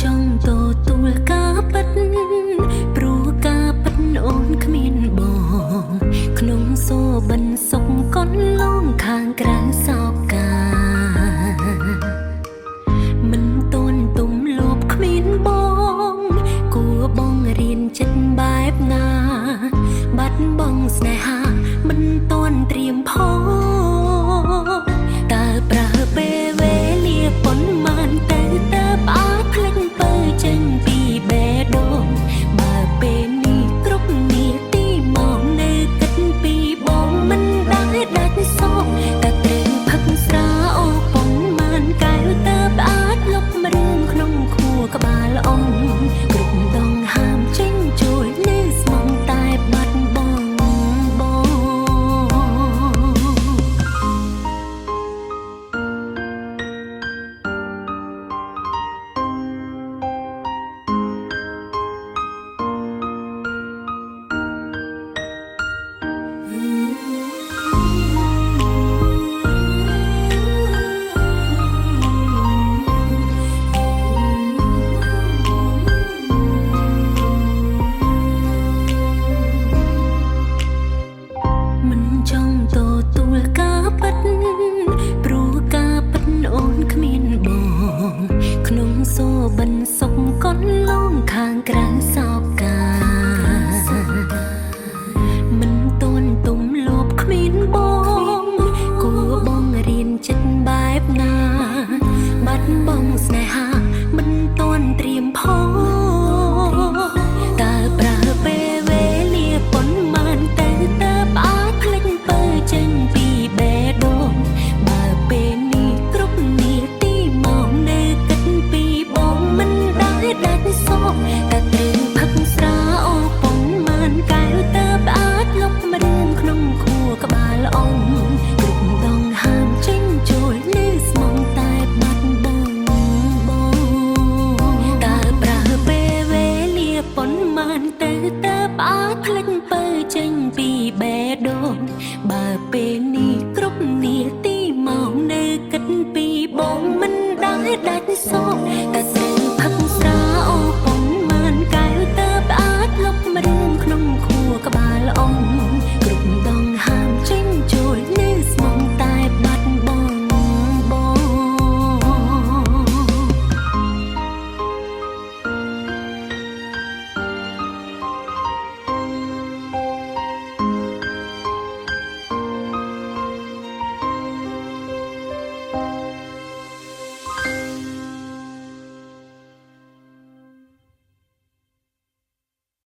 ចង់ទទួលការពិតព្រោះការពិតអូនគ្មានបងក្នុងសូបិនសុខកនលងខាងក្រៅសោកាមិនទន់ទុំលបគ្មានបងគួបងរៀនចិត្តបែបណាបាត់បងស្នេហាមិនទន់ត្រៀមផងតើប្រើពេលវេលាប៉ុន្មានទៅតើអាចផ្លិចពើចេញពីបេះដូងបើពេលនេះគ្រប់នាទីមកនៅគិតពីបងមិនដែលដាច់សោកតែត្រូវផឹកស្រាអូប៉ុន្មានកែវតើអាចលុបរឿងក្នុងខួរក្បាលអងគ្រប់ដងហាមចេញជួយនៅស្មងតែបាត់បងបង មិនចង់ទទួលការពិតព្រោះការពិតអូនគ្មានបងក្នុងសូបិនសុខកនលងខាងក្រៅសោកា